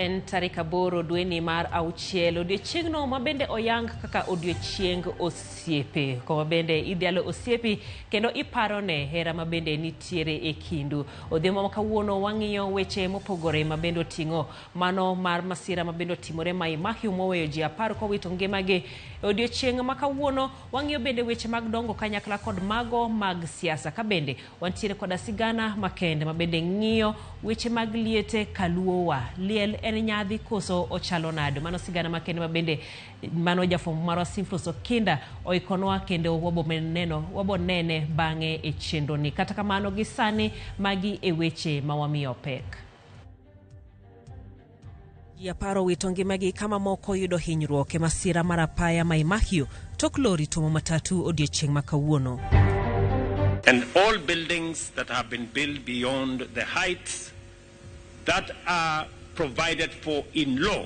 En tarik 8 dweni mar auchiel, odiechieng'no ma bende oyang kaka odiechieng osiepe, koma bende idhialo osiepi kendo iparone hera ma bende nitiere e kindu. Odhiambo ma kawuono wang'iyo weche mopogore ma bende oting'o mano mar masira ma bende otimore Mai Mahiu moweyo ji 10 kowito ngimagi. E odiechieng' ma kawuono wang'iyo bende weche mag dongo kanyakla kod mago mag siasa, ka bende wantiere koda sigana makende ma bende ng'iyo weche mag liete kaluowa. Liel en nyadhi koso ochalo nade? Mano sigana makende ma bende mano jafwambo marwa Simflos Okinda oikonwa kendo wabo nene bang'e e chenro ni. Kata kamano gi sani magi e weche ma wamiyo pek. Ji 10 owito ngimagi kama moko yudo hinyruok e masira mar apaya Mai Mahiu tok lori tuomo matatu odiechieng' ma kawuono. And all buildings that have been built beyond the heights that are provided for in law,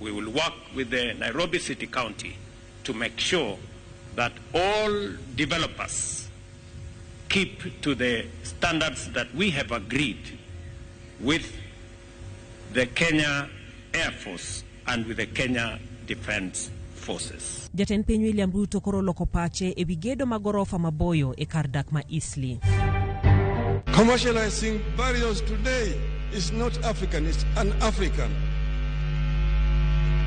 we will work with the Nairobi City County to make sure that all developers keep to the standards that we have agreed with the Kenya Air Force and with the Kenya Defence Forces. Jatend piny William Ruto koro loko pache e wi gedo mag orofa maboyo e kar dak ma Eastleigh. Commercializing burials today is not African, it's un-African.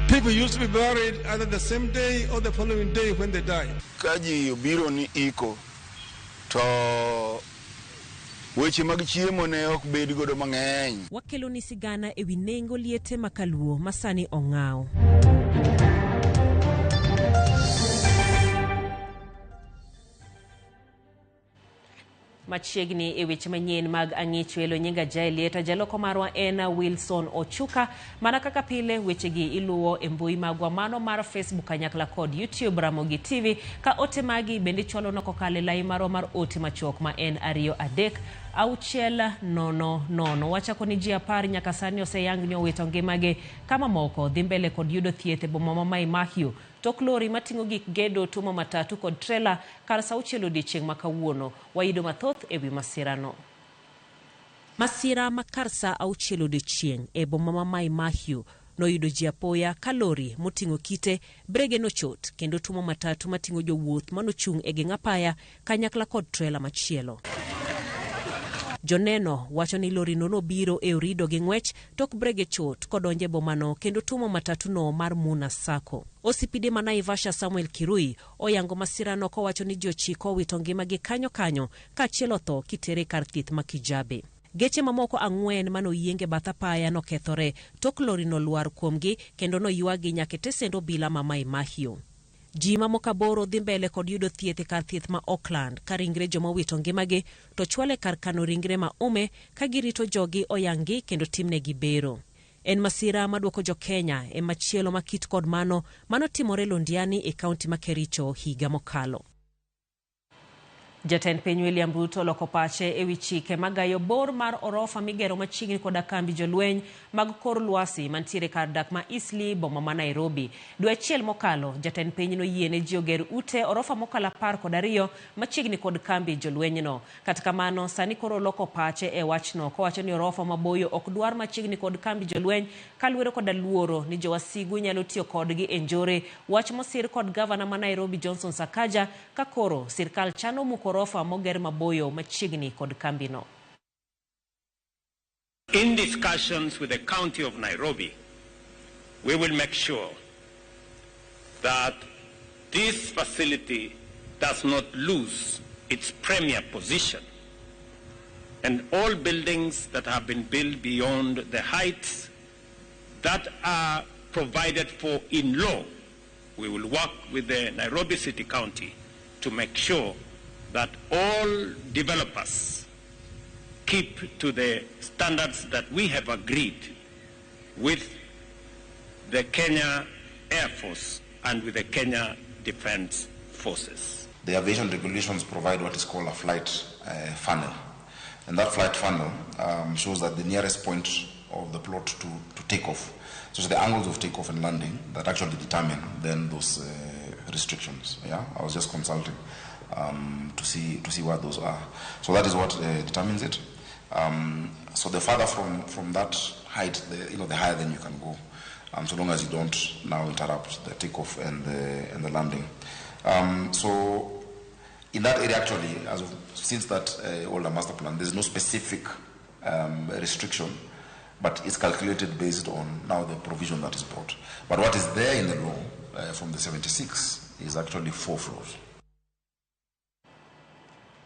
People used to be buried either the same day or the following day when they died. Ka ji obiro ni iko, to weche mag chiemo ne ok bed godo mang'eny. Wakelo ni sigana e wi nengo liete ma kaluo ma sani ong'aw. Machiegni e weche manyien mag ang'ich welo nyinga Jaelieta, jaloko marwa en Wilson Ochuka. Mana kaka pile wechegi iluwo e mbui magwa mano mar Facebook kanyakla kod YouTube Ramogi TV, ka ote magi bende chwalo no kokalo e lai marwa mar ote machuok ma en 2 3 6 0 0. Wachako ni ji 10 nyaka sani oseyang ni owito ngimagi kama moko dhi mbele kod yudo thieth e boma ma Mai Mahiu tok lori mating'o gik gedo tuomo matatu kod trela kar sa 6 odiechieng' ma kawuono. Wayudo mathoth e wi masirano. Masira ma kar sa 6 odiechieng' e boma ma Mai Mahiu noyudo ji apoya ka lori moting'o kite brege nochot kendo tuomo matatu mating'o jowuoth manochung' e geng' apaya kanyakla kod trela machielo. Joneno wacho ni lori no nobiro e orido gi ng'wech tok brege chot kodonjo e bomano kendo tuomo matatu no mar Muna Sacco. OCPD ma Naivasha Samuel Kirui oyango masirano kowacho ni ji 9 owito ngimagi kanyo kanyo kaachiel otho kitere kar thieth ma Kijabe. Geche mamoko 4 manoyienge bath apaya nokethore tok lori nolwar kuomgi kendo noywagi nyaka e tesend obila ma Mai Mahiu. Ji mamoko 8 dhi mbele kod yudo thieth e kar thieth ma Auckland ka ringre joma owito ngimagi to chwale kar kano ringre ma ume ka girito jogi oyanggi kendo timnegi bero. En masira maduoko jo Kenya e machielo ma kit kod mano manotimore Londiani e kaunti ma Kericho higa mokalo. Jatend piny William Ruto oloko pache e wi chike magayo bor mar orofa migero machiegni koda kambi jolweny mag kor lwasi mantiere kar dak ma Eastleigh boma ma Nairobi. Dwe achiel mokalo, jatend piny noyiene ji oger ute orofa mokalo 12 machiegni kod kambi jolwenyno. Kata kamano, sani koro oloko pache e wachno kowacho ni orofa maboyo ok dwar machiegni kod kambi jolweny kaluwore koda luoro ni jowasigu nyalo tiyo kodgi e njore. Wach mosir kod gavana ma Nairobi Johnson Sakaja ka koro sirkal chano muko orofa moger maboyo machiegni kod kambino. In discussions with the county of Nairobi, we will make sure that this facility does not lose its premier position, and all buildings that have been built beyond the heights that are provided for in law, we will work with the Nairobi City County to make sure that all developers keep to the standards that we have agreed with the Kenya Air Force and with the Kenya Defence Forces. The aviation regulations provide what is called a flight funnel. And that flight funnel shows that the nearest point of the plot to take off. So it's the angles of takeoff and landing that actually determine then those restrictions. I was just consulting to see what those are. So that is what determines it. So the farther from that height, the higher than you can go, so long as you don't now interrupt the takeoff and the landing. So in that area, actually, as of, since that older master plan, there's no specific restriction, but it's calculated based on now the provision that is brought. But what is there in the law from the 76 is actually 4 floors.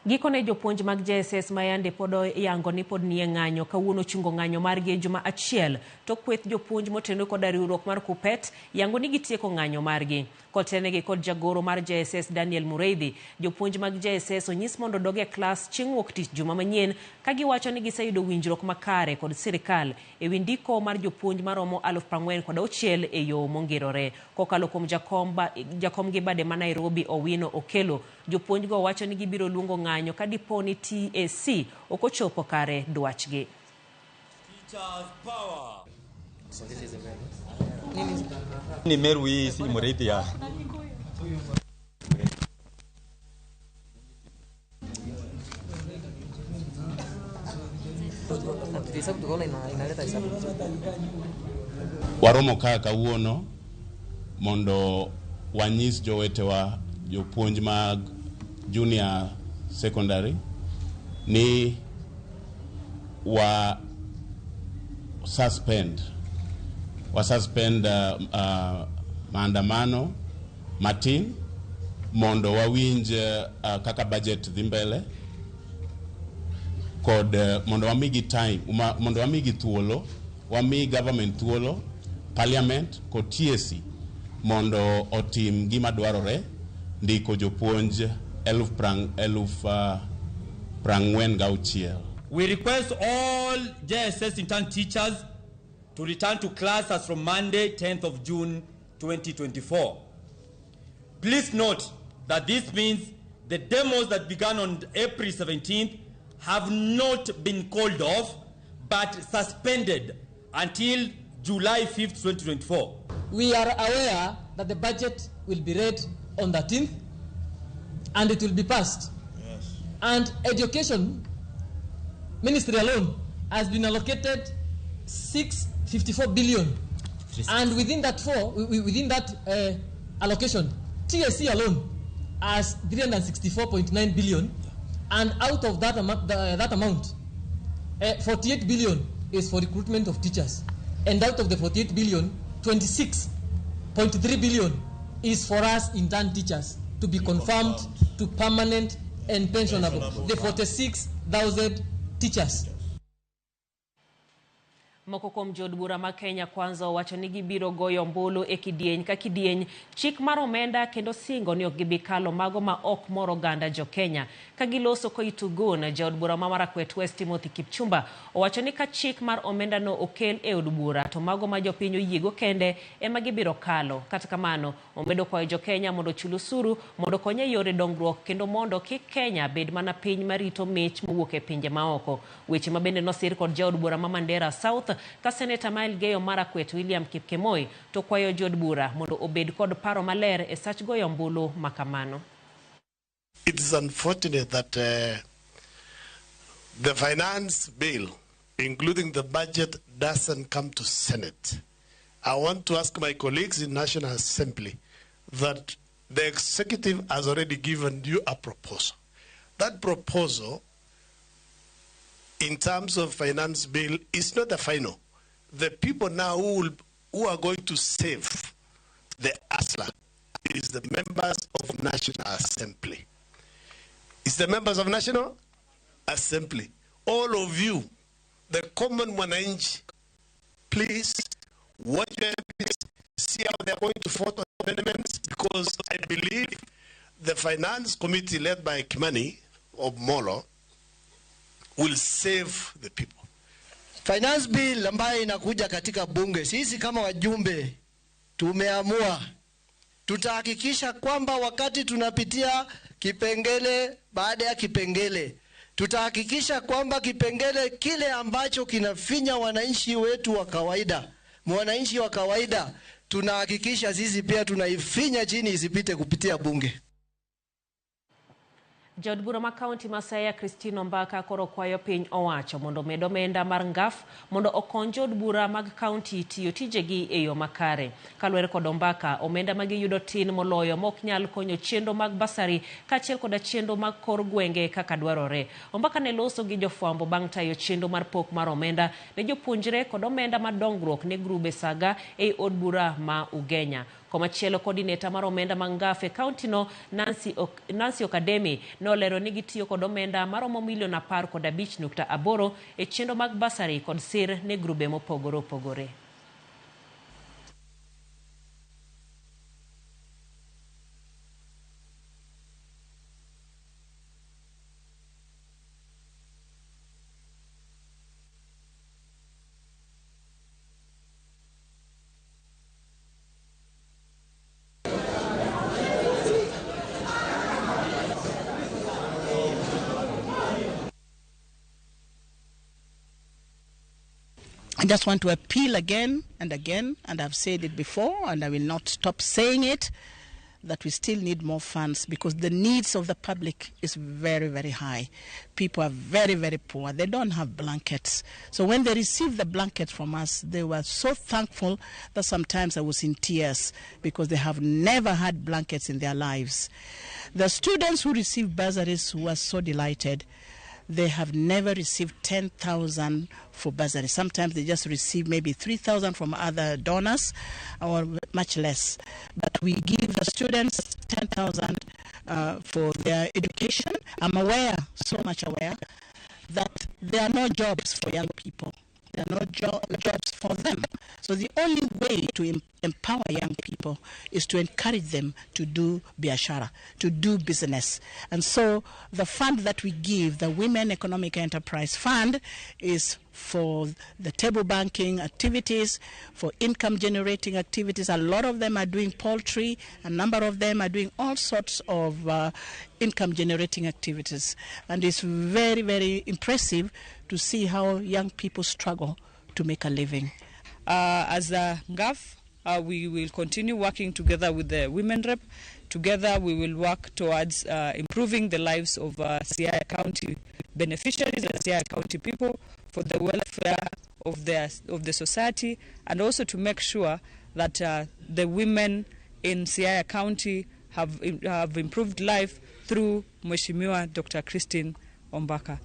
Gikone jopuonj mag JSS mayande pod oyango ni pod nie ng'anyo kawuono chungo ng'anyo margi e juma achiel to kweth jopuonj motenore koda riwruok mar KUPPET yango ni gitieko ng'anyo margi. Kotenegi kod jagoro mar JSS Daniel Mureithi, jopuonj mag JSS onyis mondo odog e klas chieng' wuok tich juma manyien ka giwacho ni giseyudo winjruok makare kod sirikal ewi ndiko mar jopuonj maromo 46,000 e yo mongirore. Kokalo kuom jakom gi bade ma Nairobi Owino Okelo, jopuonj go wacho ni gibiro luongo ng'anyo ka dipo ni TSC ok ochopo kare dwachgi. Ni Meru hii si Mureithi ya. Waromo ka kawuono mondo wanyis jowetewa jopuonj mag junior secondary ni wa suspend maandamano matin mondo wawinj kaka budget dhi mbele kod mondo wamigi time, mondo wamigi thuolo, wami government thuolo, parliament kod TSC mondo otim gima dwarore ndiko jopuonj 46,000. We request all JSS intern teachers to return to class as from Monday, 10th of June, 2024. Please note that this means the demos that began on April 17th have not been called off, but suspended until July 5th, 2024. We are aware that the budget will be read on the 13th and it will be passed. Yes. And education ministry alone has been allocated 654 billion. And within that allocation, TSC alone has 364.9 billion. And out of that amount, 48 billion is for recruitment of teachers. And out of the 48 billion, 26.3 billion is for us intern teachers to be confirmed to permanent and pensionable. The 46,000 teachers. Moko kuom jood bura ma Kenya Kwanza owacho ni gibiro goyo ombulu e kidieny ka kidieny chik mar omenda kendo singo ni ok gibi kalo mago ma ok mor oganda jo Kenya. Ka giloso Koitugun, jaod bura ma Marakwet West Timothy Kipchumba owacho ni ka chik mar omenda no okel e od bura to mago ma jopiny oyiego kende ema gibiro kalo. Kata kamano, omedo kwayo jo Kenya mondo ochul osuru mondo okony e yore dongruok kendo mondo kik Kenya bed mana piny marito mich mowuok e pinje maoko. Weche ma bende nosir kod jaod bura ma Mandera South ka seneta ma Elgeyo Marakwet William Kipkemoi to kwayo jood bura mondo obed kod paro maler e sach goyo ombulu makamano. It is unfortunate that the finance bill, including the budget, doesn't come to Senate. I want to ask my colleagues in National Assembly that the executive has already given you a proposal. That proposal, in terms of finance bill, is not the final. The people now who are going to save the ASLA is the members of National Assembly. It's the members of National Assembly. All of you, the common mwananchi, please watch your MPs, see how they are going to vote on amendments, because I believe the finance committee led by Kimani of Molo will save the people. Finance bill ambayo inakuja katika bunge, sisi kama wajumbe tumeamua tutahakikisha kwamba wakati tunapitia kipengele baada ya kipengele, tutahakikisha kwamba kipengele kile ambacho kinafinya wananchi wetu wa kawaida, mwananchi wa kawaida, tunahakikisha sisi pia tunaifinya chini isipite kupitia bunge. Jaod bura ma kaunti ma Siaya Christine Ombaka koro kwayo piny owacho mondo omed omenda mar NGAAF mondo okony jood bura mag kaunti tiyo tijegi e yo makare. Kaluwore kod Ombaka, omenda ma giyudo tin moloyo ma ok nyal konyo chenro mag basari kaachiel koda chenro mag kor gwenge kaka dwarore. Ombaka ne loso gi jofwambo bang' tayo chenro mar pok mar omenda ne jopuonjre kod omenda mar dongruok ne grube saga ei od bura ma Ugenya. Komachielo, coordinator mar omenda mag NGAAF e kaunti no Nancy Okademi nolero ni gitiyo kod omenda maromo milion 15.8 e chenro mag basari kod sir ne grube mopogore opogore. I just want to appeal again and again, and I've said it before, and I will not stop saying it, that we still need more funds because the needs of the public is very, very high. People are very, very poor. They don't have blankets. So when they received the blankets from us, they were so thankful that sometimes I was in tears because they have never had blankets in their lives. The students who received bursaries were so delighted. They have never received 10,000 for bursary. Sometimes they just receive maybe 3,000 from other donors or much less. But we give the students 10,000 for their education. I'm aware, so much aware, that there are no jobs for young people. There are no jobs for them. So the only way to empower young people is to encourage them to do biashara, to do business. And so the fund that we give, the Women Economic Enterprise Fund, is for the table banking activities, for income generating activities. A lot of them are doing poultry. A number of them are doing all sorts of income generating activities. And it's very, very impressive to see how young people struggle to make a living. As a NGAAF, we will continue working together with the women rep. Together we will work towards improving the lives of Siaya County beneficiaries and Siaya County people for the welfare of the society, and also to make sure that the women in Siaya County have improved life through Mheshimiwa Dr. Christine Ombaka.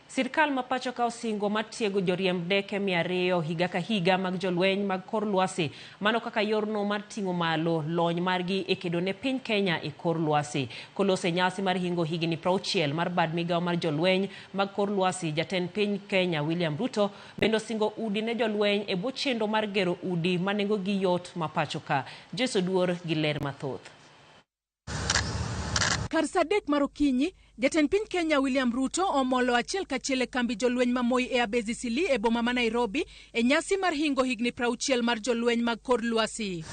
Sirkal ma pacho ka osingo mar tiego joriemb ndeke 200 higa ka higa mag jolweny mag kor lwasi, mano kaka yorno mar ting'o malo lony margi e kedo ne piny Kenya e kor lwasi. Kolose e nyasi mar hingo higni 60 mar bad migawo mar jolweny mag kor lwasi, jatend piny Kenya William Ruto bende osingo udi ne jolweny e bwo chenro mar gero udi ma nengogi yot ma pacho ka. Joyce Oduor gi ler mathoth. Kar saa 3 mar okinyi, jatend piny Kenya William Ruto omolo achiel kachiel e kambi jolweny ma Moi Air Base Isili e boma ma Nairobi e nyasi mar hingo higni 60 mar jolweny mag kor lwasi.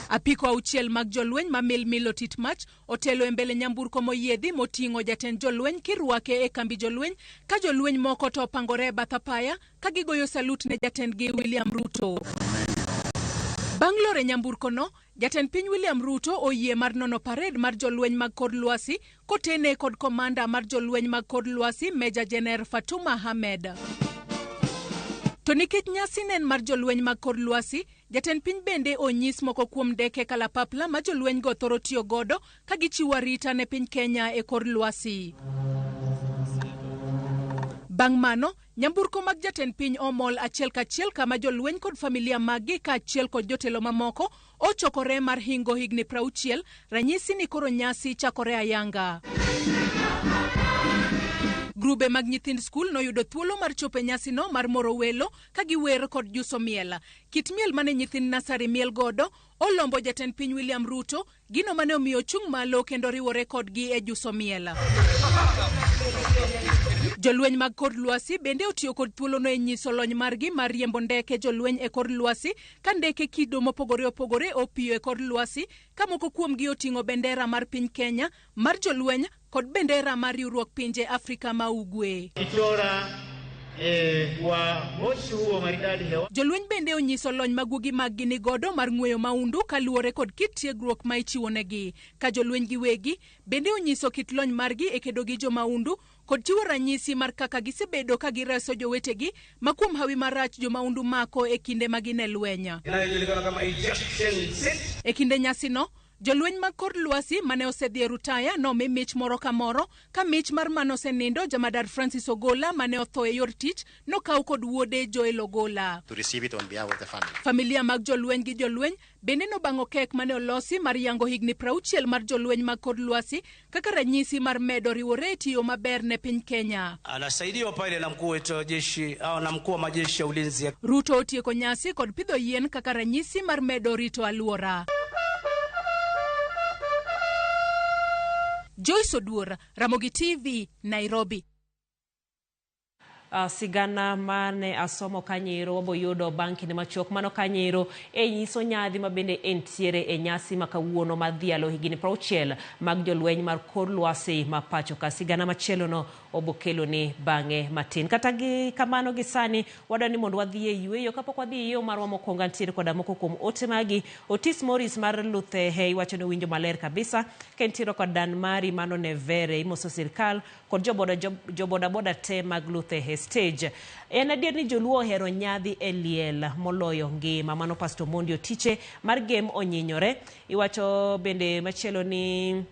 Apiko 6 mag jolweny ma milmilo tit mach otelo e mbele nyamburko moyiedhi moting'o jatend jolweny kirwake e kambi jolweny, ka jolweny moko to opangore e bath apaya ka gigoyo salut ne jatendgi William Ruto. Bang' lor e nyamburkono, jatend piny William Ruto oyie mar nono parade mar jolweny mag kor lwasi kotene kod komanda mar jolweny mag kor lwasi Major General Fatuma Ahmed. To nikech nyasi ne en mar jolweny mag kor lwasi, jatend piny bende onyis moko kuom ndeke kalapapla ma jolweny go thoro tiyo godo ka gichiwo arita ne piny Kenya e kor lwasi. Bang' mano, nyamburko mag jatend piny omol achiel kachiel kama jolweny kod familia maggi kaachiel kod jotelo mamoko ochokore mar hingo higni 60, ranyisi ni koro nyasi chakore ayanga. Grube mag nyithind skul noyudo thuolo mar chopo e nyasino mar moro welo ka giwer kod juso miel. Kit miel mane nyithind nasari miel godo olombo jatend piny William Ruto, gino mane omiyo chung' malo kendo riwore kodgi e juso miel. Jolweny mag kor lwasi bende otiyo kod thuolono e nyiso lony margi mar riembo ndeke jolweny e kor lwasi, ka ndeke kido mopogore opogore opiyo e kor lwasi, ka moko kuomgi oting'o bendera mar piny Kenya, mar jolweny kod bendera mar riwruok pinje Afrika ma Ugwe. Ichora Wa moshi huo maridadi hewa. Jolweny bende onyiso lony ma guogi maggi ni godo mar ng'weyo maundu kaluwore kod kit tiegruok ma ichiwonegi. Ka jolweny giwegi bende onyiso kit lony margi e kedo gi jomaundu kod chiwo ranyisi mar kaka gisebedo ka gireso jowetegi ma kuom hawi marach jomaundu mako e kinde ma gin e lweny. Inayojulikana kama ejection seat. E kinde nyasino, jolweny mag kor lwasi mane osedhi e rutaya nomi mich moro ka moro ka mich mar mane osenindo jamadar Francis Ogola mane otho e yor tich nokaw kod wuode Joel Ogola. To receive it on behalf of the family. Familia mag jolweny gi jolweny bende nobang'o kek mane olosi mar yango higni 60 mar jolweny mag kor lwasi kaka ranyisi mar medo riwore e tiyo maber ne piny Kenya. Anasaidiwa pale na mkuu wetu wa jeshi au na mkuu wa majeshi ya ulinzi. Ruto otieko nyasi kod pidho yien kaka ranyisi mar medo rito alwora. Joyce Oduor, Ramogi TV, Nairobi. Sigana mane asomo kanyero waboyudo bang' kinde machuok mano kanyero e nyiso nyadhi ma bende entiere e nyasi ma kawuono mar dhialo higni 60 mag jolweny mar kor lwasi ma pacho ka. Sigana machielo no obokeloni bang'e matin. Kata gi kamano gi sani wadwa ni mondo wadhi e yueyo. Kapok wadhi e yueyo marwa mokwongo antiere koda moko kuom ote magi. Otis Morris mar Luthehe iwacho ni winjo maler kabisa. Ka entiere kod Dan Mari mano Nevere imoso sirkal kod jobodaboda te mag Luthehe stage. En adier ni joluo ohero nyadhi e liel moloyo ngima. Mano Pastor Mondi Otiche mar Gem onyinyore. Iwacho bende machielo ni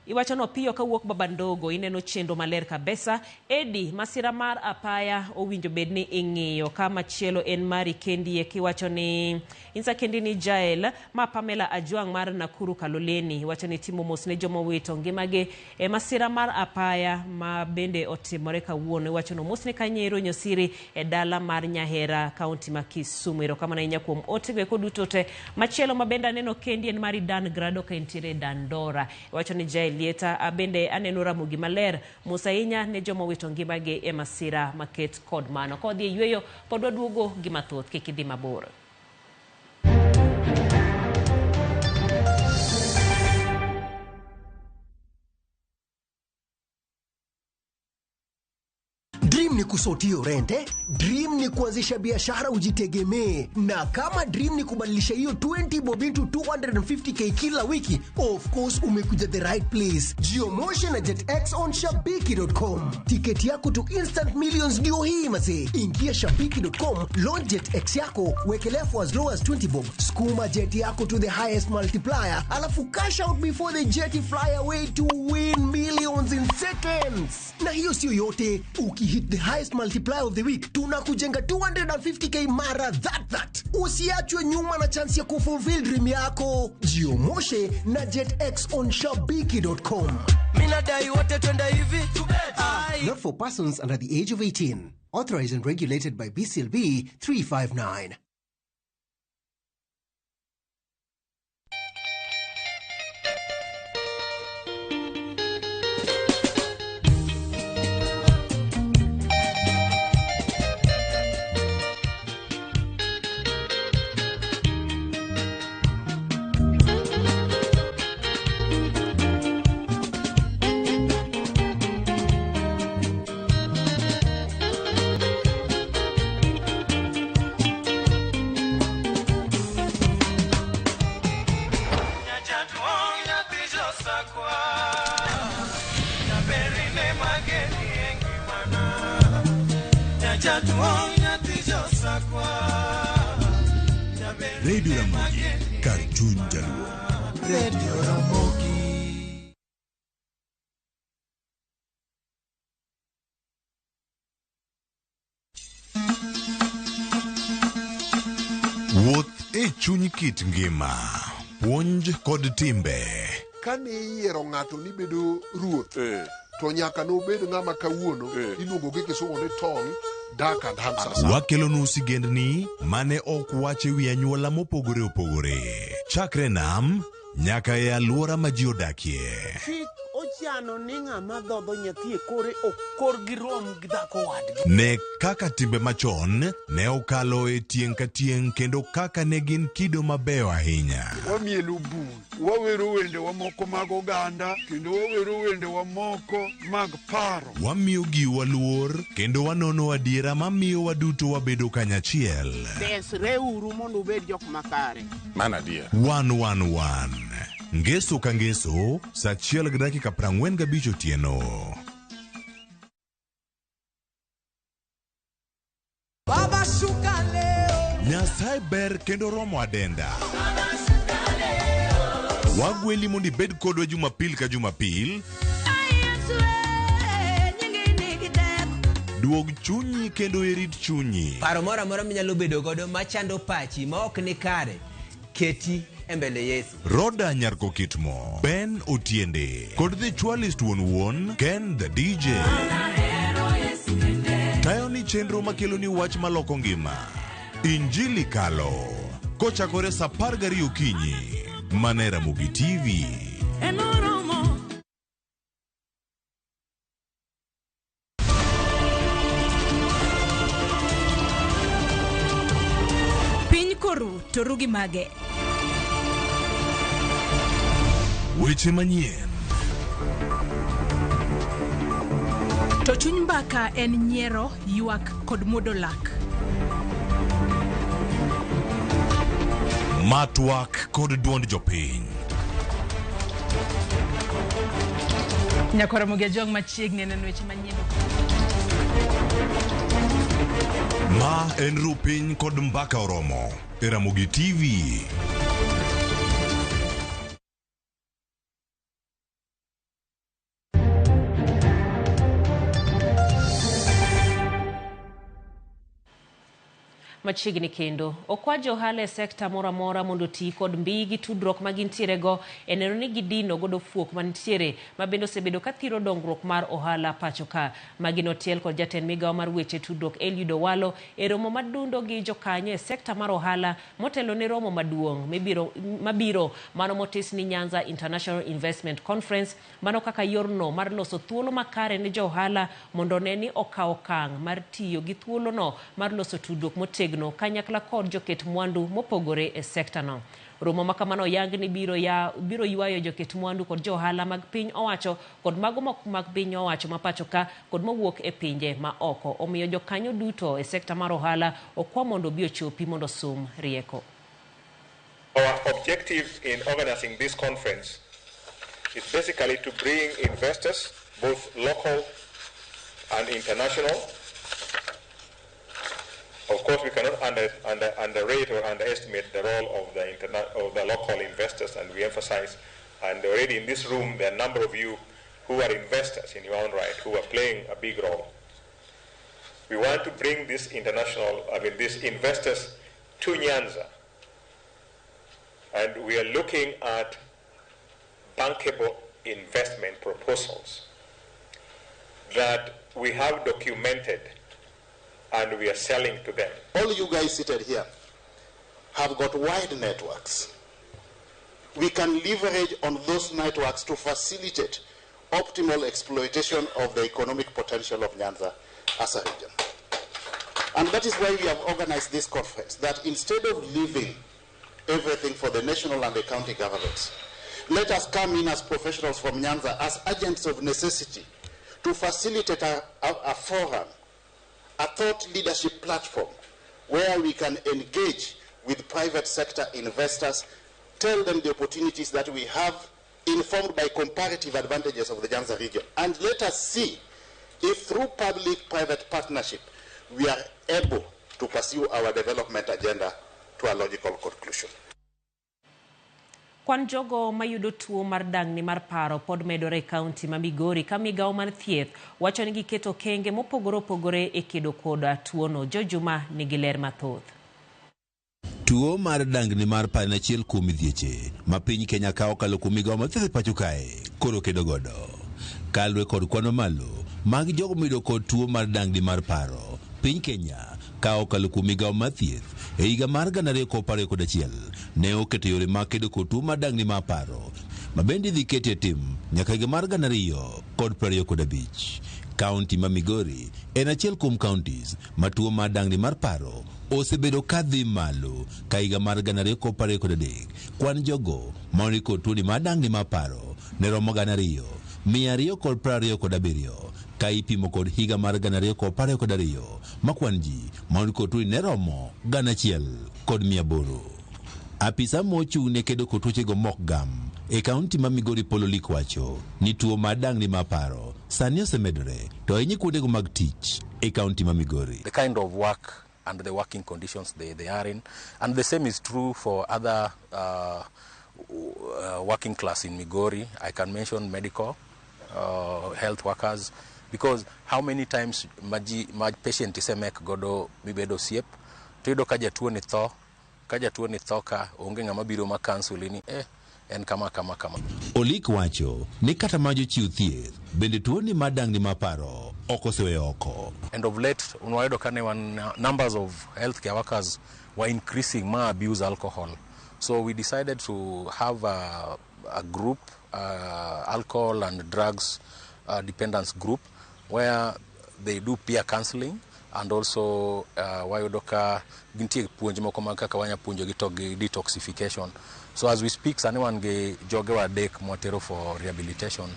iwacho no piyo kawuok Baba Ndogo ineno chenro maler kabisa. Edi masira mar apaya owinjo bed ni ing'iyo. Ka machielo en mari kendi kiwacho ni insa kendi ni Jael ma Pamela Ajwang' mar Nakuru Kaloleni iwacho ni timo mos ne joma owito ngimagi e masira mar apaya ma bende otimore kawuono. Iwacho no mos ne Kanyero Nyosiri e dala mar Nyahera kaunti ma Kisumu. Erokamano ahinya kuom otego eko duto te. Machielo ma bende aneno kendi en mari Dan Grado ka entiere Dandora. Iwacho ni Jael Lieta abende aneno Ramogi maler mos ahinya ne joma owito ngimagi e masira maket kod mano. Ka wadhi e yueyo pod waduogo gi mathoth, kik idhi mabor. Dream ni kusotio rente, dream ni kuanzisha biashara ujitegemee, na kama dream ni kubadilisha hiyo 20 bob into 250k kila wiki, of course umekuja the right place. Geomotion na JetX on shabiki.com. Tiketi yako to instant millions ndio hii mazee. Ingia shabiki.com, launch JetX yako, wekelea for as low as 20 bob, skuma jet yako to the highest multiplier, alafu cash out before the jet fly away to win millions in seconds. Na hiyo sio yote, ukihit the highest multiplier of the week tunakujenga 250k mara that. Usiachwe nyuma na chance ya kufulfill dream yako. Jiomoshe na JetX on shabiki.com. Minadai wote twende hivi. Not for persons under the age of 18. Authorized and regulated by BCLB 359. Radio Ramogi, kar chuny Jaluo. Radio Ramogi. Wuoth e chuny kit ngima, puonj kod timbe. Kane iyiero ng'ato ni bedo ruoth, to nyaka nobed ng'ama kawuono iluongo gi kisungu ni tall, dark and handsome. Wakelonu sigendni mane ok wach e wi anyuola mopogore opogore. Chakre nam nyaka e alwora ma ji odakie. Kik Ichano ni ng'ama dhodho nyathi e kore ok korgi rom gi dhako wadgi. Ne kaka timbe machon ne okalo e tieng' ka tieng' kendo kaka ne gin kido mabeyo ahinya. Wamielo bul, wawero wendewa moko mag oganda, kendo wawero wendewa moko mag paro. Wamiyo giwa luor kendo wanono adiera mamiyo waduto wabedo kanyachiel. Desreuru mondo ubed jok makare. Mano adier. 111 Ngeso ka ngeso, saa 1:45 otieno. Baba shuka leo. Nyasaye ber kendo romo adenda. Wagweli mondo ibed kodwa Jumapil ka Jumapil. Duog chunyi kendo irit chunyi. Paro moro amora minyalo bedo godo machando pachi ma ok ni kare, keti e mbele Yesu. Roda Nyarkokitmo, Ben Otiende, kod The Chwalist wuon wuon, Ken the DJ. Tayo ni chenro makelo ni wach maloko ngima. Injili Kalo. Kochakore saa 12 okinyi. Mana e Ramogi TV. Piny koru to ru gi mage. Weche manyien. To chuny mbaka en nyiero, ywak kod muodo lak. Matwak kod duond jopiny. Nyakwar Ramogi Ajwang' machiegni e neno weche manyien. Ma en Rupiny kod Mbaka Oromo e Ramogi TV. Machiegni kendo okwa johala e sekta moro amora mondo oti kod mbii gi tudruok ma gintiere go e neno ni gidino godo fuok mantiere ma bende osebedo ka thiro dongruok mar ohala pacho ka. Magi notiel kod jatend migawo mar weche tudruok Eliud Owalo e romo madundo gi jokanyo e sekta mar ohala motelo ne romo maduong' mabiro mano motis ni Nyanza International Investment Conference, mano kaka yorno mar loso thuolo makare ne jo ohala mondo one ni okawo okang' mar tiyo gi thuolono mar loso tudruok motegno kanyakla kod joket mwandu mopogore e sekta no. Romo ma kamano oyang ni biro ywayo joket mwandu kod johala mag piny owacho kod mago mag piny owacho ma pacho ka kod mowuok e pinje ma oko. Omiyo jokanyo duto e sekta mar ohala okwa mondo obi ochopi mondo osum rieko. Our objective in organizing this conference is basically to bring investors, both local and international. Of course, we cannot underrate or underestimate the role of the local investors, and we emphasize, and already in this room, there are a number of you who are investors in your own right, who are playing a big role. We want to bring these investors to Nyanza, and we are looking at bankable investment proposals that we have documented and we are selling to them. All you guys seated here have got wide networks. We can leverage on those networks to facilitate optimal exploitation of the economic potential of Nyanza as a region. And that is why we have organized this conference, that instead of leaving everything for the national and the county governments, let us come in as professionals from Nyanza, as agents of necessity, to facilitate a forum, a thought leadership platform where we can engage with private sector investors, tell them the opportunities that we have, informed by comparative advantages of the Nyanza region. And let us see if through public-private partnership we are able to pursue our development agenda to a logical conclusion. Kwan jogo mayudo tuo mar dang'ni mar paro pod medore e kaunti ma Migori ka migawo mar thieth wacho ni giketo okenge mopogore opogore e kedo kod tuono. Jojuma nigi ler mathoth. Tuo mar dang'ni mar paro en achiel kuom midhieche ma piny Kenya ka okalo kuom migawo mar thieth e pacho kae koro kedo godo. Kaluwore kod kwan mamalo mag jogo miyudo kod tuo mar dang'ni mar paro, piny Kenya ka okalo kuom migawo mar thieth e higa mar 2021 ne oketo yore mag kedo kod tuo mar dang'ni mar paro ma bende idhi ketie tim nyaka higa mar 2025. Kaunti ma Migori en achiel kuom counties ma tuo mar dangni mar paro osebedo ka dhi malo ka higa mar 2023 kwan jogo ma ondik kod tuoni mar dangni mar paro ne romo 2,227 ka ipimo kod higa mar 2022 ma kwan ji ma ondik kod tuoni ne romo 1,800. Apisa mochung' ne kedo kod tuochego mok gam e kaunti ma Migori Paul Olik wacho ni tuo mar dangni mar paro sani osemedore to ahinya kuondego mag tich e kaunti ma Migori. The kind of work and the working conditions they are in. And the same is true for other working class in Migori. I can mention medical, health workers, because how many times maji ma patient isemek godo mibedo osiep to iyudo ka jatuo ni tho ka jatuo ni tho ka onge ng'ama biro ma counsel ni en kama kama kama. Olik wacho ni kata ma jochiw thieth bende tuo ni mar dangni mar paro ok oseweyo oko. And of late wayudo ka ne wan numbers of healthcare workers were increasing ma abuse alcohol. So we decided to have a group, alcohol and drugs dependence group, where they do peer counseling and also wayudo ka gintie puonj moko mag kaka wanya puonjogi to gi detoxification. So as we speak, sani wan gi jogewa adek mwatero for rehabilitation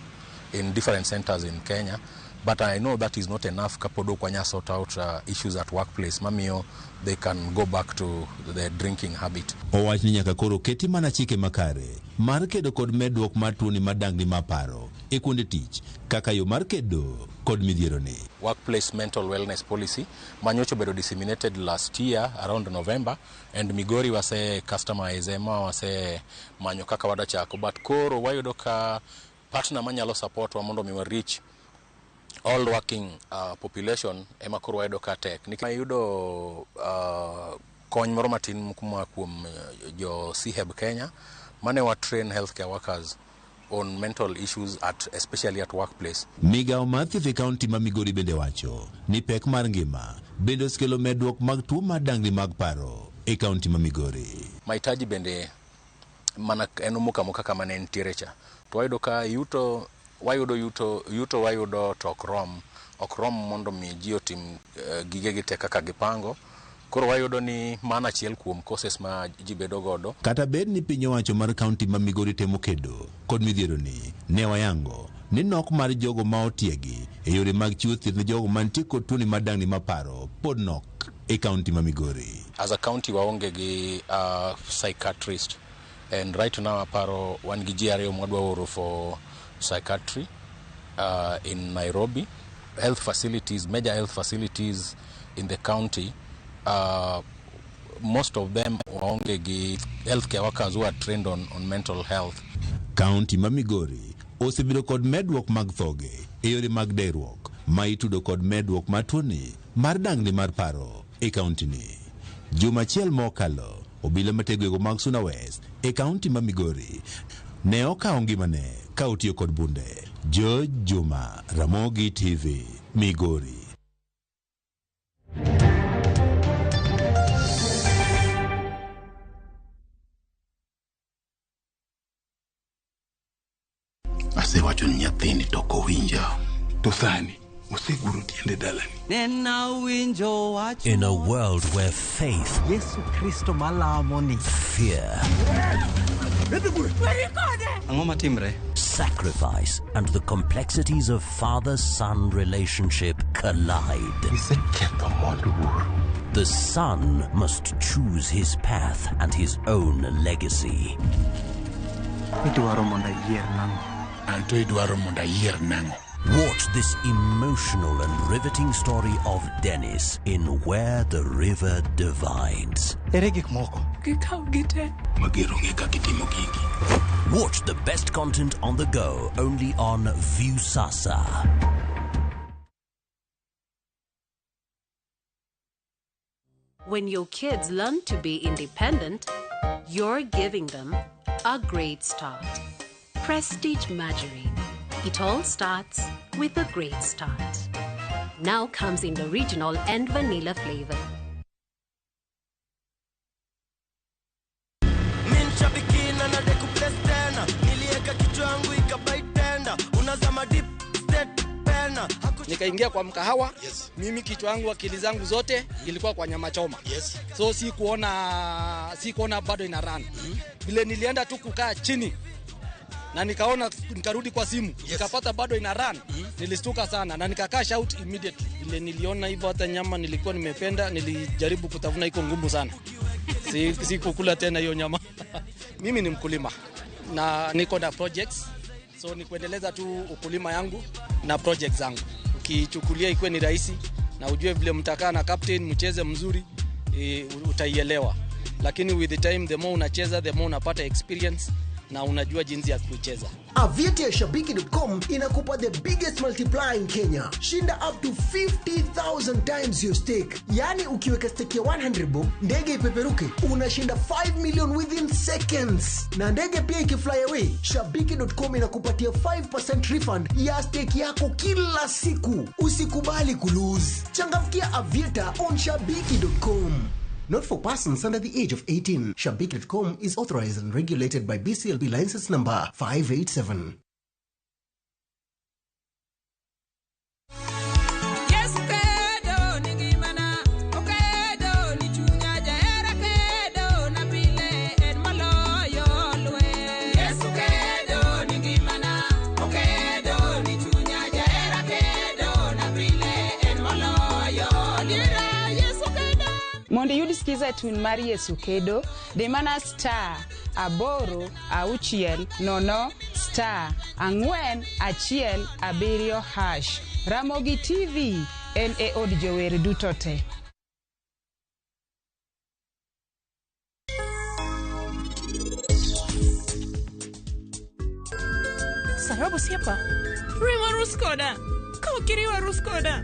in different centers in Kenya. But I know that is not enough kapod ok wanya sort out issues at workplace mamiyo they can go back to the drinking habit. Owach ni nyaka koro keti mana chike makare mar kedo kod medruok mar tuoni mar dangni mar paro e kuonde tich kaka yo mar kedo kod midhiero ni. Workplace mental wellness policy manyocha obedo disseminated last year around November, and Migori wase customize ma wase manyo kaka wadachako, but koro wayudo ka partner manyalo support wa mondo mi wa reach all working population ema koro wayudo ka tek. Nikech ayudo kony moro matin kuma kuom jo CHEB Kenya mane wa train healthcare workers on mental issues at especially at workplace. Migawo mar thieth e kaunti ma Migori bende wacho ni pek mar ngima bende osekelo medruok mag tuo mar dangni mag paro e kaunti ma Migori. Mahitaji bende mana en omuka muka kama ne nitiere cha. To wayudo ka yuto wayudo yuto wayudo to ok rom mondo mi ji otim gigegi te kaka gipango. Koro wayudo ni mano achiel kuom causes ma ji bedo godo. Kata bed ni piny owacho mar kaunti ma Migori temo kedo kod midhiero ni, ne wayango ni nok mar jogo ma otiegi e yore mag chiwo thieth ne jogo mantie kod tuoni mar dangni mar paro pod nok e kaunti ma Migori. As a county waonge gi psychiatrist, and right now aparo wan gi ji ariyo mwadwa oro for psychiatry in Nairobi. Health facilities, major health facilities in the county, most of them waonge gi healthcare workers who are trained on mental health. Kaunti ma Migori osebedo kod medruok mag thoge e yore mag deruok ma itudo kod medruok mar tuoni mar dangni mar paro e kaunti ni. Juma achiel mokalo, obila matego mag Suna West e kaunti ma Migori ne okawo ngimane ka otiyo kod bunde. George Juma, Ramogi TV, Migori. Asewacho ni nyathini to ok owinja. To sani oseguro tiende dalani. In a world where faith, Yesu Kristo malamo ni, fear, Ang'o matimre? sacrifice, and the complexities of father-son relationship collide. The son must choose his path and his own legacy. Idwaro mondo ayier nang'o? Anto idwaro mondo ayier nang'o? Watch this emotional and riveting story of Dennis in Where the River Divides. Ere gik moko? Gikaw gite. Mager onge kaka itimo gigi. Watch the best content on the go only on Viusasa. When your kids learn to be independent, you're giving them a great start. Prestige Margarine. It all starts with a great start. Now comes in the original and vanilla flavor. Nikaingia kwa mkahawa. Yes. Mimi kichwa yangu, akili zangu zote ilikuwa kwa nyama choma. Yes. So sikuona bado ina run. Vile nilienda tu kukaa chini na nikaona, nikarudi kwa simu. Yes. Nikapata bado ina run. Nilistuka sana na nikacash out immediately. Vile niliona hivyo, hata nyama nilikuwa nimependa, nilijaribu kutafuna, iko ngumu sana. Sikukula tena hiyo nyama. Mimi ni mkulima na niko na projects, so ni kuendeleza tu ukulima yangu na projects zangu. Ukichukulia ikuwe ni rahisi na ujue vile mtakaa na captain mcheze mzuri, utaielewa. Lakini with the time, the more unacheza, the more unapata experience na unajua jinsi ya kuicheza. Aviator ya Shabiki.com inakupa the biggest multiplier in Kenya. Shinda up to 50,000 times your stake. Yaani ukiweka stake ya 100 bob, ndege ipeperuke, unashinda 5 million within seconds. Na ndege pia ikifly away, Shabiki.com inakupatia 5% refund ya stake yako kila siku. Usikubali kulose. Changamkia Aviator on Shabiki.com. Not for persons under the age of 18. Shabiki.com is authorized and regulated by BCLB license number 587. Yesu kedo ni ngimana, okedo ni chunya jahera kedo na pile en moloyo lweny. Yesu kedo ni ngimana, okedo ni chunya jahera kedo na pile en moloyo lweny. Yesu kedo. Mondo iyud skiza tune mar Yesu Kedo, dhi mana *860 *417 hash. Ramogi TV en e od jower duto te. Sarab osiepa, riw arus koda. Ka ok iriwo arus koda,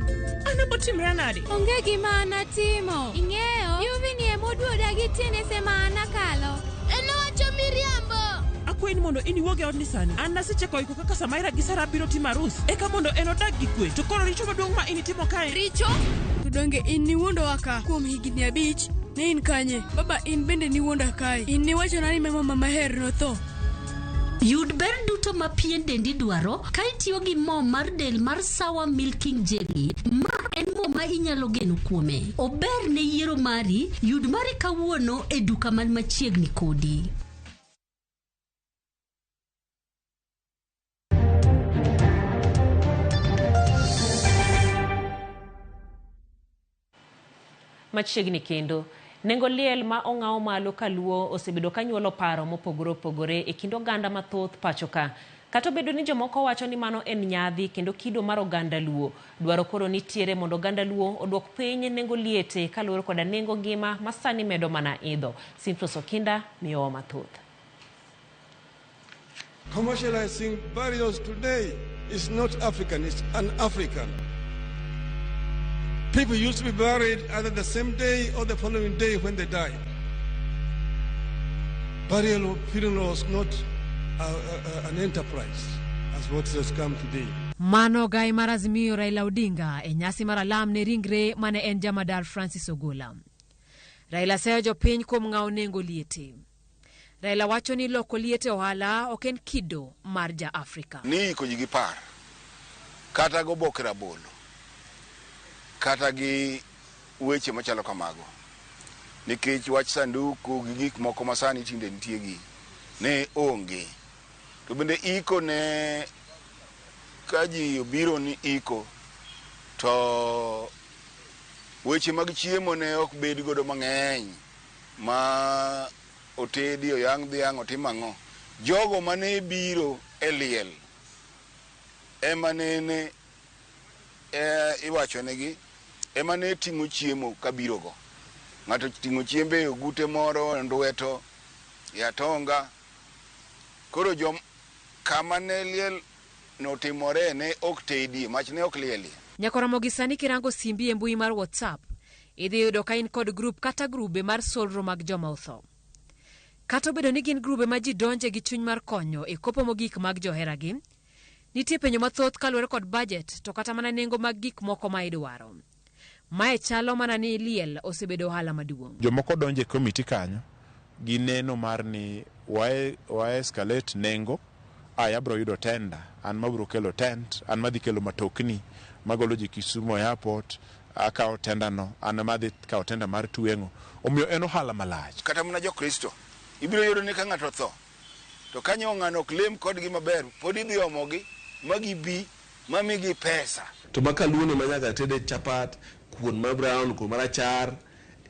an abotimra nade? Onge gima anatimo. Ing'eyo, Yuvi ni emoduoda gi tiende sema an akalo. En owacho miriambo. Akwayi ni mondo in iwuog e odni sani. An nasechako iko kaka Samaira gi Sara biro timo arus. Eka mondo en odag gi kwe. To koro richo maduong' ma in itimo kae. Richo? To donge in niwuondowa ka kuom higni 5? Ne in kanye? Baba, in bende niwuonda kae. In niwachona ni mama maher notho. Yud ber duto ma pien dendi dwaro ka itiyo gi mo mar del mar Sawa Milking Jelly. Ma en mo ma inyalo geno kuome. Ober ne yiero mari, yud mari kawuono e duka man machiegni kodi. Machiegni kendo, nengo liel ma ong'aw malo kaluo osebedo ka nyuolo paro mopogore opogore e kind oganda mathoth pacho ka. Kata obedo ni jomoko wacho ni mano en nyadhi kendo kido mar oganda Luo, dwaro koro nitiere mondo oganda Luo oduok piny nengo liete kaluwore koda nengo ngima ma sani medo mana idho. Simplos Okinda miyowa mathoth. Commercializing burials today is not African, it's un-African. People used to be buried either the same day or the following day when they died. Burial or funeral was not an enterprise as what has come today. Mano gai mar Azimio Raila Odinga e nyasi mar alam ne ringre mane en jamadar Francis Ogola. Raila seyo jopiny kuom ng'awo nengo liete. Raila wacho ni loko liete ohala ok en kido mar ja-Afrika. Ni iko ji gi par, kata goboke rabolo, kata gi weche machalo kamago, nikech wach sanduku gi gik moko masani tinde nitie gi ne onge. To bende iko ne ka ji obiro ni iko, to weche mag chiemo ne ok bed godo mang'eny ma otedi, oyang' dhiang', otim ang'o. Jogo mane biro e liel ema nene iwachonegi, ema ne ting'o chiemo kabiro go. Ng'ato ting'o chiembe e ogute moro, ndweto, e atonga. Koro jom kama ne liel notimore ne ok tedie, mach ne ok lielie. Nyakoromogi sani kirango simbi e mbui mar WhatsApp, idhi yudo ka in kod grup kata grube mar solro mag joma otho. Kata obedo ni gin grube ma ji donje gi chuny mar konyo e kopo mogik mag joheragi, nitie penjo mathoth kaluwore kod budget to kata mana nengo mag gik moko ma idwaro. Mae chalo mana ni liel osebedo ohala maduong'. Jomoko donjo e komiti kanyo gi neno mar ni wa escalate nengo Aya abro yudo tenda, an mabro kelo tent, an madhi kelo matokni magolo ji Kisumu Airport, akawo tenda no, an madhi kawo tenda mar tweng'o. Omiyo en ohala malach. Kata mana Jokristo, ibiro yudo ni ka ng'ato otho, to kanyo ng'ano ok lem kodgi maber, pod idhi omogi ma gibi ma migi pesa. To ma kaluo ma nyaka tede chapat, kuon ma brown, kuon marachar,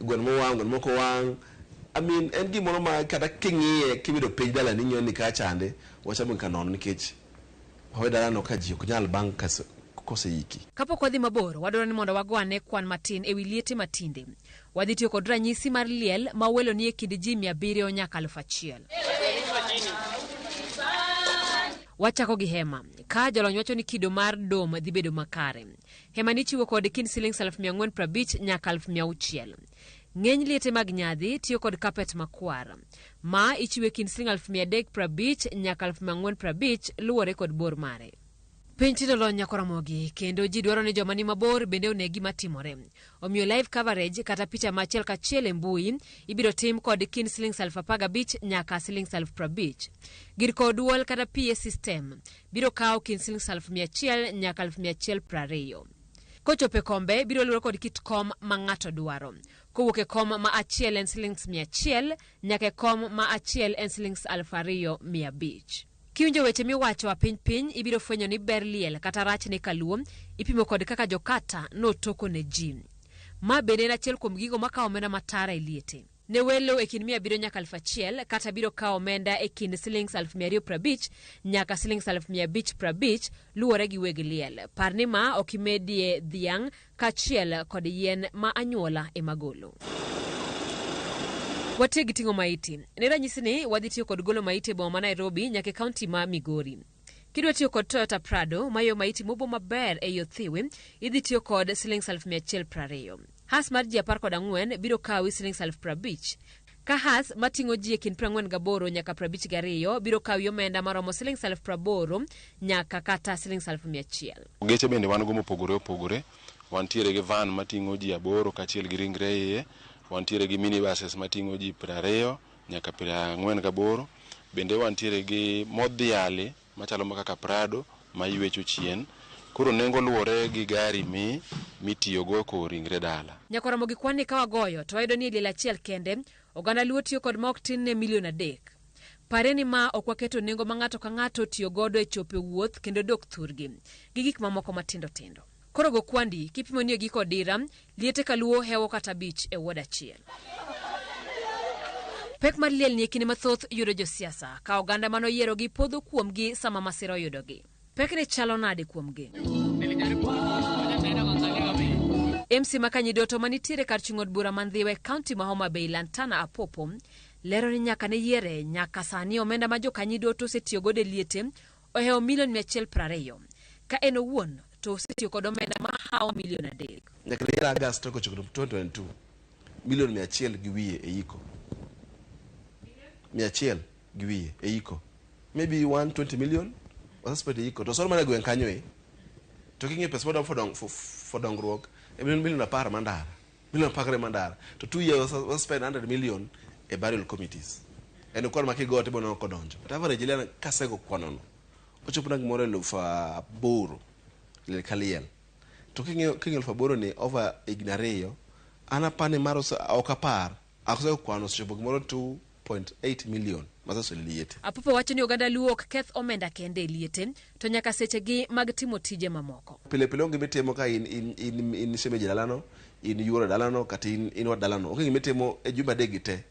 gweno mowang', gweno mok owang'. I mean, en gimoro ma kata king'iye kibedo piny dalani ing'iyo ni kachande wachamo ka nono nikech wawe dalano ka ji ok nyal bang' koseiki. Kapok wadhi mabor, wadwaro ni mondo wago ane kwan matin e wi liete matinde. Wadhi tiyo kod ranyisi mar liel ma welo nie kind ji 700 nyaka 1000. Wachako gi hema. Ka jolony wacho ni kido mar dom dhi bedo makare. Hema ni chiwo kod kind silings 450 nyaka 600. Ng'eny liete mag nyadhi tiyo kod kapet makwar. Ma ichiwe kind siling 350 nyaka 450 luwore kod bor mare. Piny tinde olony nyako Ramogi kendo ji dwaro ni joma ni mabor bende one gima timore. Omiyo live coverage kata picha ma achiel kachiel e mbui ibiro tim kod kind silings 15,000 nyaka silings 50,000. Gir kowo duol kata PA system biro kawo kind silings 100,000 nyaka 120,000. Kochopo e kombe biro luwore kod kit kom ma ng'ato dwaro. Kowuok e kom ma achiel en silings 100 nyaka e kom ma achiel en silings 2,500. Kiwinjo weche miwacho a piny piny ibiro fwenyo ni ber liel kata rachne kaluo ipimo kod kaka jokata notoko ne ji. Ma bende en achiel kuom gigo makawo omenda matara e liete. Ne welo e kind 700 nyaka 1000 kata biro kawo omenda e kind silings 250 nyaka silings 550 luwore gi weg liel. Par ni ma ok imedie dhiang' kaachiel kod yien ma anyuola ema golo. Watiek gi ting'o maiti. Ne ranyisi ni wadhi tiyo kod golo maiti e boma ma Nairobi nyaka e kaunti ma Migori. Kidwa tiyo kod Toyota Prado mayo maiti mobo maber ei othiwi, idhi tiyo kod silings 120. Has mar ji 14 biro kawi silings 50,000. Ka has mating'o ji e kind 48 nyaka 52 biro kawi omenda maromo silings 80,000 nyaka kata silings 100,000. Geche bende wan go mopogore opogore. Wantiere gi van mating'o ji 8 kaachiel gi ringre iye. Wantiere gi minibuses mating'o ji 20 nyaka 48. Bende wantiere gi modhiali machalo kaka Prado maywecho chien. Koro nengo luwore gi gari mitiyogo kowo ringre dala. Nyaka Ramogi kwan ni ka wagoyo to wayudo ni e liel achiel kende oganda Luo tiyo kod ma ok tin ne milion 3. Pare ni ma ok waketo nengo ma ng'ato ka ng'ato tiyo godo e chopo e wuoth kendo dok thurgi gi gik mamoko matindo tindo. Koro go kwandi kipimo ni e giko dira liete kaluo hewo kata 5 e ward achiel. Pek mar liel ni e kinde mathoth yudo josiasa ka oganda manoyierogi podho kuomgi sama masira oyudogi. Pekni chalo nade kuomgi? MC Makanyidoto manitiere kar chung' od bura ma Ndhiwa e kaunti ma Homa Bay Lantana Apopo lero ni nyaka ne yiere nyaka sani omenda ma jokanyidoto osetiyo godo e liete ohewo milion 120 ka en owuon to osetiyo kod omenda ma hawo milion 3. Nyaka ne yier August kochopo 2022 milion 100 gi wiye e iko. 100 gi wiye e iko. Maybe 120 million wasespend e iko. To sor mana gweng' kanyo e. To king'iyo pesa modong for dongruok e milion 10 mandara. Milion 10 mandara. To 2 years wasespend 100 million e burial committees. En kwan ma kigo to iboneno kodonjo. But average liel kasego kwanono. Ochopo na gimoro 8,000 liel ka liel. To king'iyo 8,000 ni over higni 2 an apani mar ok apar akosego kwano osechopo gimoro 2.8 million maseso liete. Apopo wacho ni oganda Luo ok keth omenda kende e liete to nyaka sechegi mag timo tije mamoko. Pile pile onge mitimo ka in shemeji dalano, in yuoro dalano kata in wat dalano. Onge gimitimo e jumbe 3 gi te.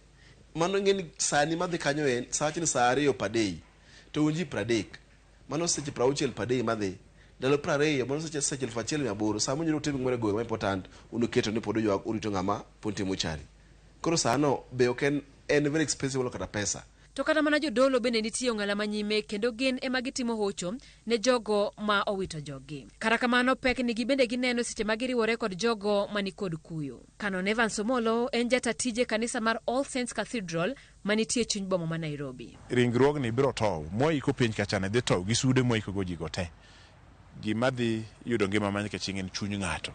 Mano ing'e ni sani madhi kanyo en sa ni sa 2 per day to un ji 30. Mano seche 60 per day madhi. Ndalo 20 mano seche 1800 sama unyalo timo gimoro e gweng' ma important unuketo ni pod uywak urito ng'ama pod nitie mochari. Koro sano be ok en very expensive kata pesa. To kata mana jodolo bende nitie ong'ala manyime kendo gin ema gitimo hocho ne jogo ma owito joggi. Kata kamano pek nigi bende gineno seche ma giriwore kod jogo manikod kuyo. Canon Evans Omolo en jata tije kanisa mar All Saints Cathedral manitie chuny boma ma Nairobi. Ringruogni biro tow, mwaiko piny kachane dhi tow gi sude mwaiko go jigo te. Gima dhi yudo ngima ma nyaka chieng' en chuny ng'ato.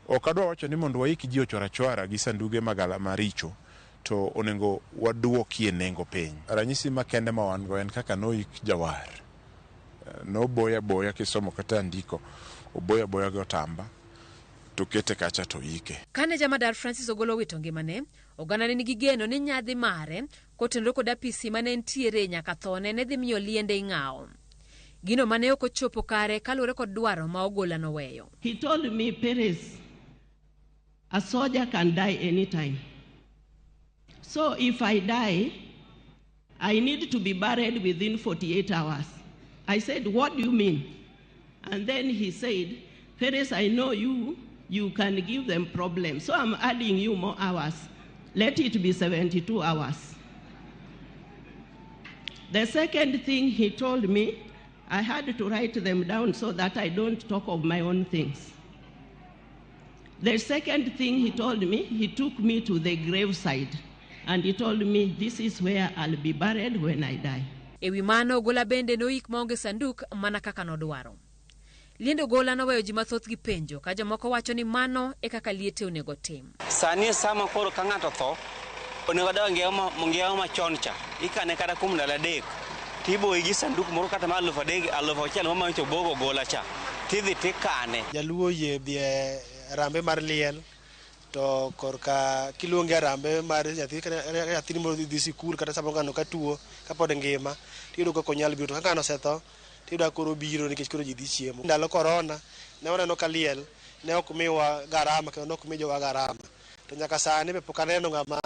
Ok adwa wacho ni mondo waik ji ochwar achwara gi sanduge magala maricho, to onego waduokie nengo piny. Ranyisi makende ma wan go en kaka noik jawar. Noboye aboya kisomo kata andiko, oboye aboya gi otamba to kete kacha to ike. Kane jamadar Francis Ogola owito ngimane, oganda ne nigi geno ni nyadhi mare kotenore kod apisi mane entiere nyaka thone ne dhi miyo liende ing'awo. Gino mane ok ochopo kare kaluwore kod dwaro ma Ogola noweyo. He told me, Perez, a soldier can die anytime. So if I die, I need to be buried within 48 hours. I said, what do you mean? And then he said, Perez, I know you, you can give them problems. So I'm adding you more hours. Let it be 72 hours. The second thing he told me, I had to write them down so that I don't talk of my own things. The second thing he told me, he took me to the graveside and he told me, this is where I'll be buried when I die. E wi mano, Ogola bende noik maonge sanduk mana kaka nodwaro. Liend Ogola noweyo ji mathoth gi penjo ka jomoko wacho ni mano e kaka liete onego tim. Sani sama koro ka ng'ato tho, onego odag ngima machon cha. Ikane kata kuom ndalo 3, tiboye gi sanduk moro kata mar 3,000, 1,000 mamacho bogo Ogola cha. Tidhi tikane. Jaluo oyie dhi e rambe mar liel, to korka kiluonge arambe mar nyathi, nyathini moro dhi sikul kata samoro ng'ano ka tuo kapod ngima, tiyudo kaka onyal biro, to ka ng'ano osetho tiyudo ka koro obiro nikech koro ji dhi chiemo. Ndalo korona ne waneno ka liel ne ok miwa garama kendo ne ok mi jowa garama, to nyaka sani be pok aneno ng'ama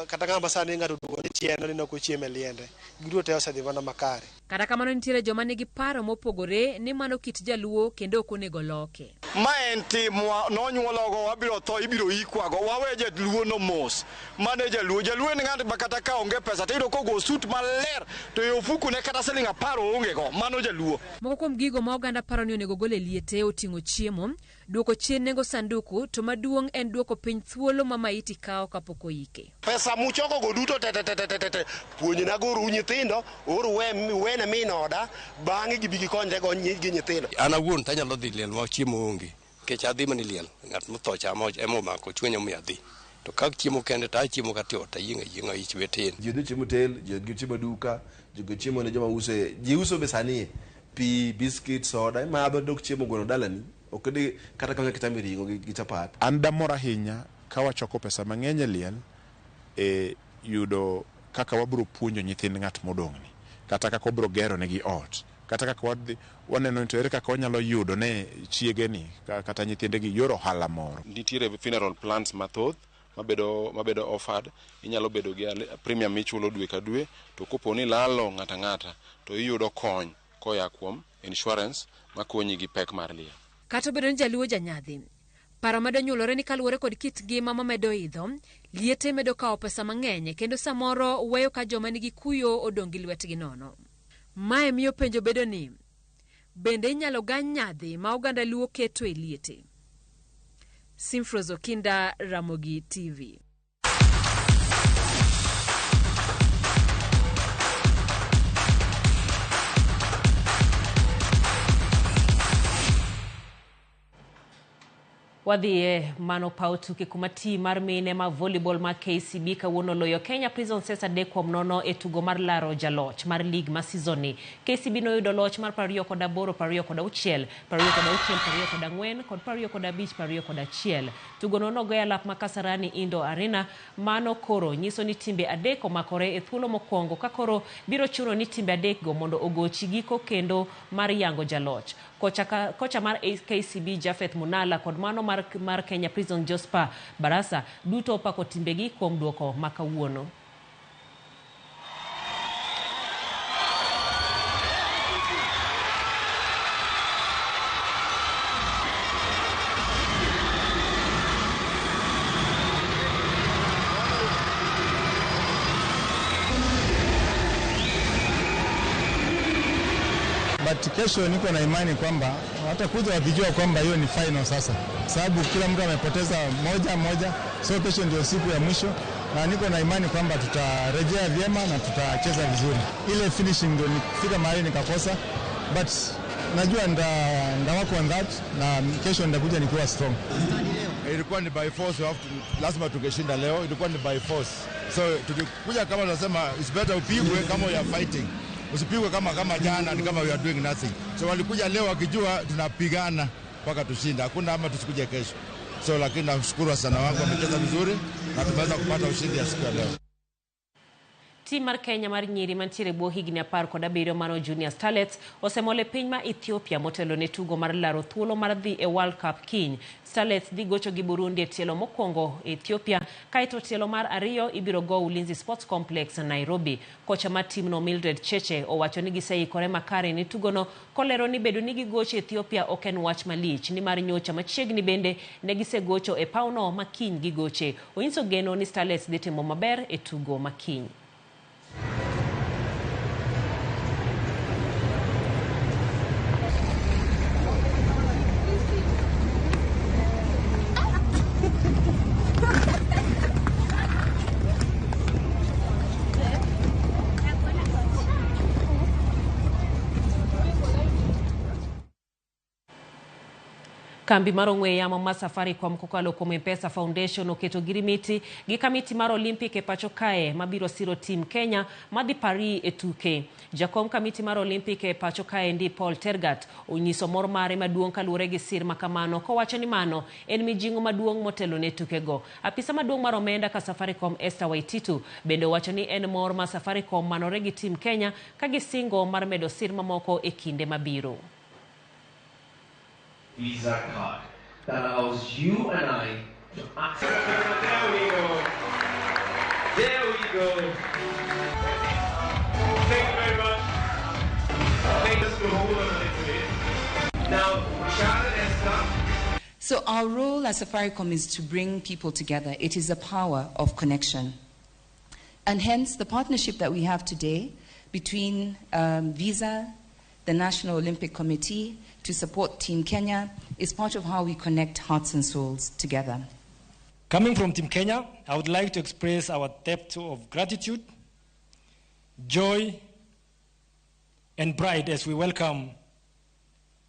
kata ng'ama sani ng'ato oduogo ni chien ni ok ochiemo e liende. Giduto te osedhi mana makare. Kata kamano nitiere joma nigi paro mopogore ni mano kit jaluo kendo ok onego loke. Ma en timwa, nonyuologo, wabiro tho, ibiro ikwago, wawe jaluo no mos. Mano e jaluo. Jaluo en ng'at ma kata ka onge pesa to iyudo kogo sut maler to e ofuku ne kata siling 10 oonge go. Mano jaluo. Moko kuom gigo ma oganda paro ni onego gol e liete oting'o chiemo, duoko chien nengo sanduku, to maduong' en duoko piny thuolo ma maiti kawo kapok oike. Pesa muchoko go duto te te te te te te, puonjna go ru nyithindo, or wene min oda, bang'e gibi gikonyre go gi nyithindo. An awuon to anyalo dhi liel ma chiemo onge, nikech adhi mana liel, ng'at motho cha ema omako chunya omiyo adhi. To ka chiemo kende to achiemo kata e ot ayieng' ayieng'a ich be tin. Ji dhi chiemo hotel, ji dhi chiemo duka, ji dhi chiemo ne joma uso, ji uso be sani pi, biscuit, soda, imadho dok chiemo gweno dalani, ok di kata kamano kichamo ring'o gi chapat. An damor ahinya ka wachoko pesa mang'eny e liel e yudo kaka wabiro puonjo nyithind ng'at modong'ni, kata kaka wabiro gero negi ot, kata kaka waneno ni to ere kaka wanyalo yudo ne chiegeni kata nyithindegi yor ohala moro. Nitiere funeral plans mathoth mabedo offered. Inyalo bedo gi premium michulo dwe ka dwe, to kopo ni lalo ng'ata ng'ata to iyudo kony koya kuom insurance makonyi gi pek mar liel. Kata obedo ni jaluo janyadhi, paro medo nyuolore ni kaluwore kod kit ngima mamedo idho, liete medo kawo pesa mang'eny kendo samoro weyo ka joma nigi kuyo odong' gi lwetgi nono. Mae miyo penjo bedo ni, bende inyalo gany nyadhi ma oganda luo keto e liete? Simfrozo Kinda, Ramogi TV. Wadhi e mano paw tuke kuma tim mar mine ma volleyball ma KCB kawuono loyo Kenya Prison Sets 3-0 e tugo mar laro jaloch mar league ma season ni. KCB noyudo loch mar 28, 26, 26, 24 kod 25, 21. Tugo no nogoyo alap ma Kasarani Indoor Arena. Mano koro nyiso ni timbe 3 omakore e thuolo mokwongo ka koro biro chuno ni timbe 3 go mondo ogochi giko kendo mar yango jaloch. Kocha mar KCB Japheth Munala kod mano mar Kenya Prison Jospa Barasa duto opako timbegi kuom duoko ma kawuono. But kesho niko na imani kwamba watakuja wakijua kwamba hiyo ni final sasa, sababu kila mtu amepoteza moja moja, so kesho ndio siku ya mwisho, na niko na imani kwamba tutarejea vyema na tutacheza vizuri. Ile finishing ndio nifika mahali nikakosa, but najua nda work on that, na kesho nitakuja nikiwa strong. Ilikuwa ni by force, lazima tungeshinda leo, ilikuwa ni by force. So tulikuja kama tunasema it's better upigwe kama you are fighting. Usipigwe kama jana, ni kama we are doing nothing. So walikuja leo wakijua tunapigana mpaka tushinda. Hakuna ama tusikuje kesho. So lakini namshukuru sana wangu wamecheza vizuri na tumeweza kupata ushindi ya siku ya leo. Tim mar Kenya mar nyiri mantiere bwo higni 17 mano Junior Starlets osemole piny ma Ethiopia motelo ne tugo mar laro thuolo mar dhi e World Cup kiny. Starlets dhi gocho gi Burundi e tielo mokwongo Ethiopia, kaeto tielo mar ariyo ibiro go Ulinzi Sports Complex Nairobi. Kocha mar timno Mildred Cheche owacho ni giseikore makare ne tugono, kolero ni bedo ni gigocho Ethiopia ok en wach malich, nimar nyocha machiegni bende ne gisegocho e pawno ma kiny gigoche. Onyiso geno ni Starlets dhi timo maber e tugo ma kiny. Kambi mar ong'we yamo ma Safaricom kokalo kuom M-Pesa Foundation oketo girimiti gi kamiti mar Olympic e pacho kae mabiro siro tim Kenya madhi Paris e tuke. Jakom kamiti mar Olympic e pacho kae ndi Paul Tergat onyiso mor mare maduong' kaluwore gi sir makamano, kowacho ni mano en mijing'o maduong' motelo ne tukego. Apisa maduong' mar omenda ka Safaricom Esther Waititu bende owacho ni en mor ma Safaricom manore gi tim Kenya ka gisingo mar medo sir mamoko e kinde mabiro. Visa card that allows you and I to access. There we go. There we go. Thank you very much. Thank you to hold on a little bit. Now, Charlotte Esther. So our role as Safaricom is to bring people together. It is a power of connection. And hence the partnership that we have today between Visa, the National Olympic Committee, to support Team Kenya is part of how we connect hearts and souls together. Coming from Team Kenya, I would like to express our depth of gratitude, joy, and pride as we welcome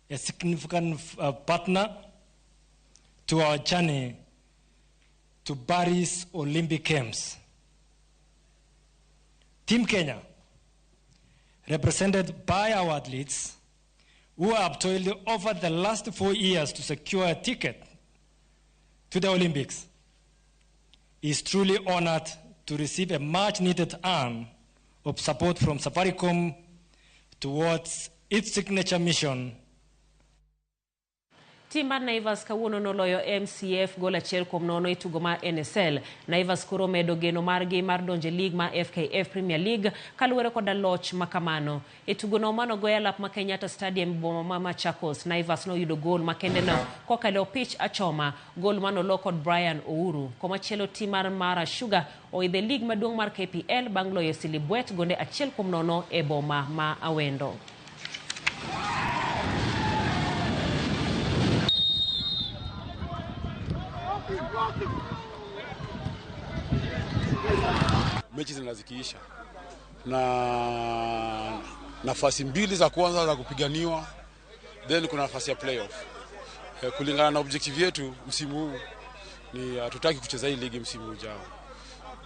a significant partner to our journey to Paris Olympic Games. Team Kenya, represented by our athletes, who have toiled over the last 4 years to secure a ticket to the Olympics, is truly honored to receive a much-needed arm of support from Safaricom towards its signature mission. Tim mar Naivas kawuono noloyo MCF gol 1-0 e tugo mar NSL. Naivas koro medo geno margi mar donjo e lig mar FKF Premier League kaluwore koda loch makamano. E tugono manogo e alap ma Kenyatta Stadium boma ma Machakos, Naivas noyudo gol makendeno kokalo opich achoma, gol manolo kod Brian Ouru. Komachielo tim mar Mara Sugar oidho e lig maduong' mar KPL bang' loyo Silibwet gonde 1-0 e boma ma Awendo. Mechi zinazikiisha na nafasi mbili za kwanza za kupiganiwa, then kuna nafasi ya playoff. Kulingana na objective yetu msimu huu ni hatutaki kucheza hii ligi msimu ujao.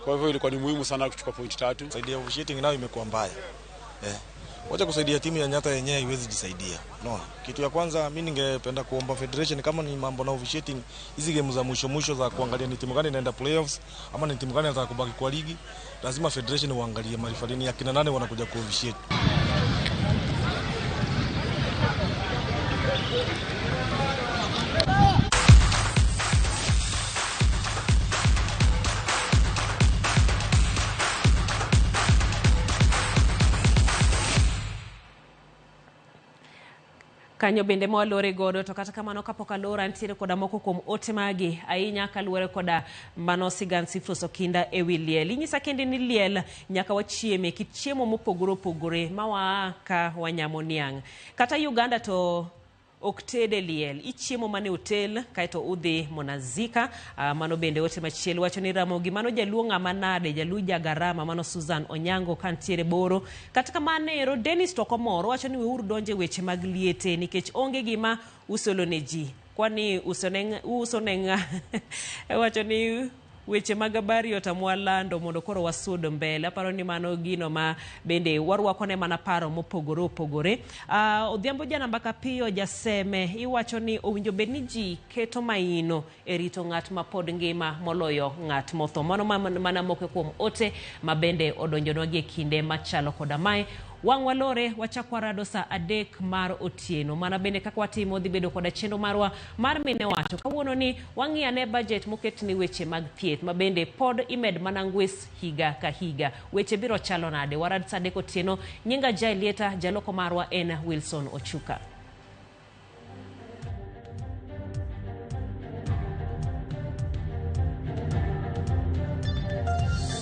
Kwa hivyo ilikuwa ni muhimu sana kuchukua point 3. Saidia officiating nayo imekuwa mbaya. Wacha kusaidia timu ya Nyata yenyewe iwezi jisaidia. Unaona? Kitu ya kwanza mimi ningependa kuomba federation, kama ni mambo na officiating, hizi game za mwisho mwisho za kuangalia ni timu gani inaenda playoffs ama ni timu gani inataka kubaki kwa ligi, lazima federation waangalie marifalini ya kina nane wanakuja ku officiate. Kanyo bende mawalore godo to kata kamano kapok alora nitiere koda moko kuom ote magi ahinya kaluwore koda mano sigand Sifros Okinda ewi liel. Inyisa kende ni liel nyaka wachieme kit chiemo mopogore opogore mawaa ka wanyamo niang'. Kata Uganda to ok tede liel, ichiemo mane otel kaeto udhi monazika. Mano bende ote machielo wacho ni Ramogi mano jaluo ng'ama nade, jaluo jagarama, mano Susan Onyango kantiere Boro. Kata kamano ero Dennis to komoro wacho ni weuru donje weche mag liete nikech onge gima usolo ne ji, kwani uso ne ng'a wacho ni Weche mag habari otamwa lando mondo koro wasud mbele. Aparo ni mano gino ma bende warwakone mana paro mopogore opogore. Odhiambo Janamba Kapiyo Jaseme iwacho ni owinjo bed ni ji keto maino e rito ng'at ma pod ngima moloyo ng'at motho. Mano mana moko kuom ote ma bende odonjonwa gi e kinde machalo koda mae. Wang' walore wachak warado saa 3 mar otieno. Mana bende kaka watimo dhi bedo koda chenro marwa mar mine wacho. Kawuono ni wang'i ane budget moket ni weche mag thieth ma bende pod imed mana ngwes higa ka higa. Weche biro chalo nade? Warad saa 3 otieno. Nyinga Jaelieta, jaloko marwa en Wilson Ochuka.